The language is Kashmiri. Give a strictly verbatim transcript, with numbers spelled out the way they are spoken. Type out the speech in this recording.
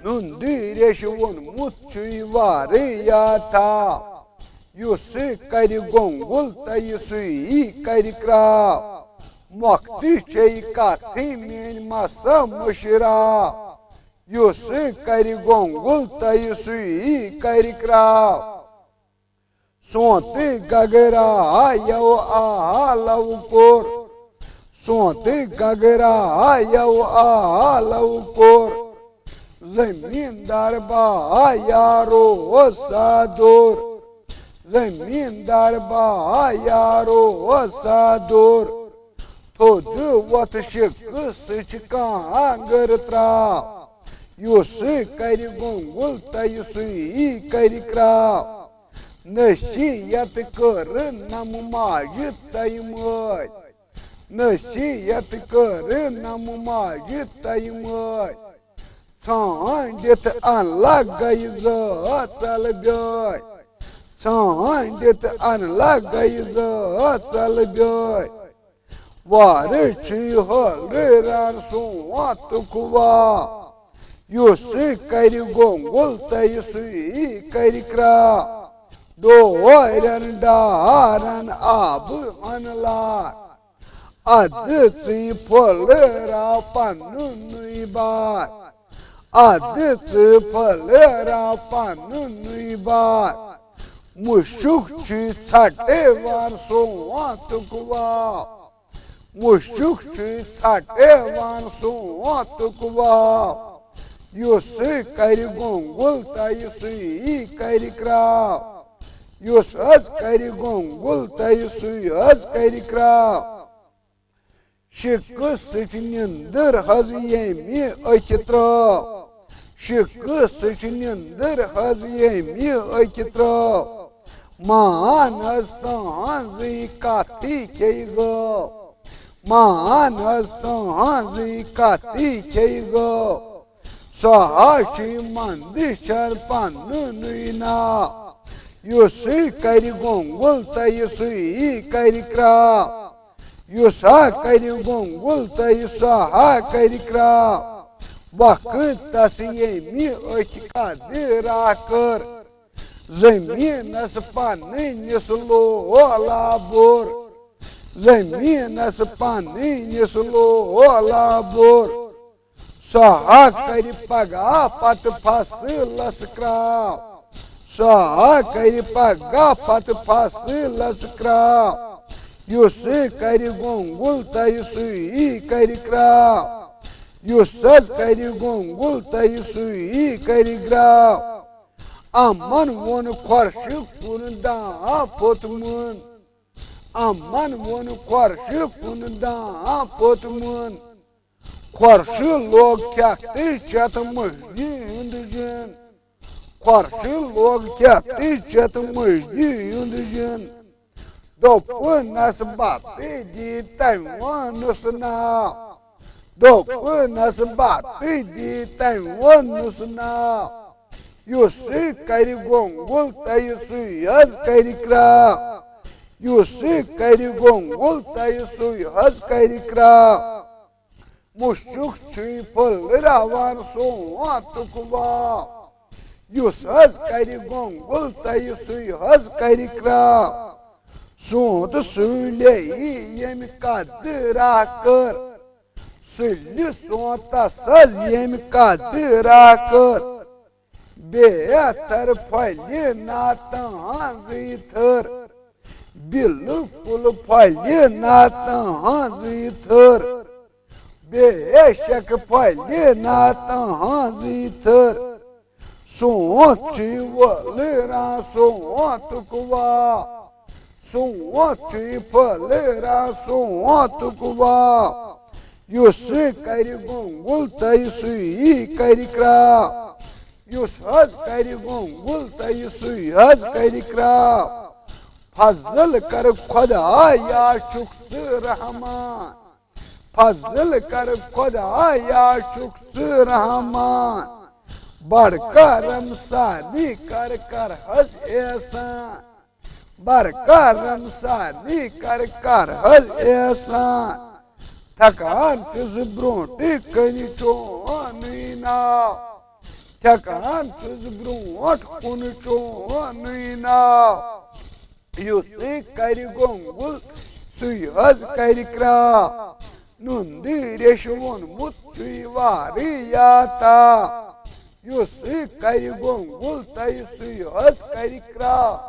نُندٕ ریشہِ ووٚنمُت چھُے واریاہ تھا، یُس کرِ گۄنگُل تہٕ یُسُے کرِ کرٛاو۔ مۄختٕے چھے کتھٕے میٲنۍ مسا مُشرا، یُس کرِ گۄنگُل تہٕ یُسُے کرِ کرٛاو۔ سونتہٕ گگرا یو آلو کوٚر، سونتہٕ گگرا یو آلو کوٚر، زمیٖندار با یارو سا دوٚر، زمیٖندار با یارو سا دوٚر۔ تھوٚد وۄتھ شِکہٕ سۭتۍ چھِ کانٛگٕر ترٛاو، یُس کرِ گۄنٛگُل تہٕ یُسُے کرِ کرٛاو۔ نصیحت کٔر نم ماجہِ تۄہہِ مٲلۍ، نصیحت کٔر نم ماجہِ تۄہہِ مٲلۍ۔ ژھانٛڈِتھ ان لگے زٲژل بیٲے، ژھانٛڈِتھ ان لگے زٲژل بیٲے۔ وارٕ چھُے ہٲلران سونتُک وا، یُس کرِ گۄنٛگُل تہٕ یُسُے کرِ کرٛاو۔ ڈورٮ۪ن ڈارن آبہٕ انہٕ لار، ادٕ ژٕے پھٔلراو پنُنُے بار، ادٕ ژٕ پھٔلراو پنُنُے بار۔ مُشُک چھُے ژھٹے وان سونتُک واو، مُشُک چھُے ژھٹے وان سونتُک واو۔ یُس کرِ گۄنٛگُل تہٕ یُسُے کرِ کرٛاو، یُس حظ کرِ گۄنٛگُل تہٕ یُسُے حظ کرِ کرٛاو۔ شِکہٕ سۭتۍ نِندٕر حظ ییٚمہِ أکھِ ترٛٲو، شِکہٕ سۭتۍ نِندٕر حظ ییٚمہِ أکھِ ترٛٲو۔ مان حظ تٕہٕنٛزٕے کتھٕے کھیٚیہِ گٲو، مان حظ تٕہٕنٛزٕے کتھٕے کھیٚیہِ گٲو۔ سُہ ہا چھُے مندشر پننُے ناو، یُس کرِ گۄنٛگُل تہٕ یُسُے کرِ کرٛاو، یُس ہا کرِ گۄنٛگُل تہٕ یُس ہا کرِ کرٛاو۔ وقتس ییٚمہِ أتھۍ قدرا کٔر، زمیٖنس پنٕنِس لولا بوٚر، زمیٖنس پنٕنِس لولا بوٚر۔ سُہ ہا کرِ پگاہ پتہٕ فصلس کرٛاو، سُہ ہا کرِ پگاہ پتہٕ فصلس کرٛاو۔ یُس کرِ گۄنٛگُل تہٕ یُسُے کرِ کرٛاو، یُس حظ کرِ گۄنٛگُل تہٕ یُسُے کرِ کرٛاو۔ امن ووٚن خۄرشہِ کُن داں پھوٚتمُن، امن ووٚن خۄرشہِ کُن داں پھوٚتمُن۔ خۄرشہِ لوگ کھٮ۪تھ تہٕ چٮ۪تھ مٔجدِ ہُنٛد زِن، خۄرشہِ لوگ کھٮ۪تھ تہٕ چٮ۪تھ مٔجدِ ہُنٛد زِن۔ دوٚپنس بتہٕ دِ تٔمۍ ووٚنُس ناو، دوٚپنس بتہٕ دِ تٔمۍ ووٚنُس ناو۔ یُس کرِ گۄنٛگُل تہٕ یُسُے حظ کرِ کرٛاو، یُس کرِ گۄنٛگُل تہٕ یُسُے حظ کرِ کرٛاو۔ مُشُک چھُے پھٔلراوان سونتُک واو، یُس حظ کرِ گۄنٛگُل تہٕ یُسُے حظ کرِ کرٛاو۔ سونت سُلے ییٚمہِ قدرا کٔر، سُلہِ سونتس حظ ییٚمہِ قدرا کٔر۔ بہتر پھلہِ نا تہنٛزٕے تھٔر، بالکل پھلہِ نا تہنٛزٕے تھٔر، بے شک پھلہِ نا تہنٛزٕے تھٔر۔ سونت چھُے وٲلران سونتُک واو، سونت چھُے پھٔلراو سونتُک واو۔ یُس کرِ گۄنٛگُل تہٕ یُسُے کرِ کرٛاو، یُس حظ کرِ گۄنٛگُل تہٕ یُسُے حظ کرِ کرٛاو۔ فضل کر خۄدایا چھُکھ ژٕ رحمان، فضل کر خۄدایا چھُکھ ژٕ رحمان۔ بڑ کرم سارنٕے کر کر حظ احسان، بڑ کرم سارنٕے کر کر حظ احسان۔ تھکان تہِ زٕ برونٛٹھٕے کنہِ چونٕے ناو، تھٮ۪کان چھُس برٛونٛٹھ کُن چونُے ناو۔ یُسُے کرِ گۄنٛگُل، سُے حظ کرِ کرٛاو۔ نُندٕ ریش ووٚنمُت چھُے واریاہ تا۔ یُسُے کرِ گۄنٛگُل تۄہہِ، سُے حظ کرِ کرٛاو۔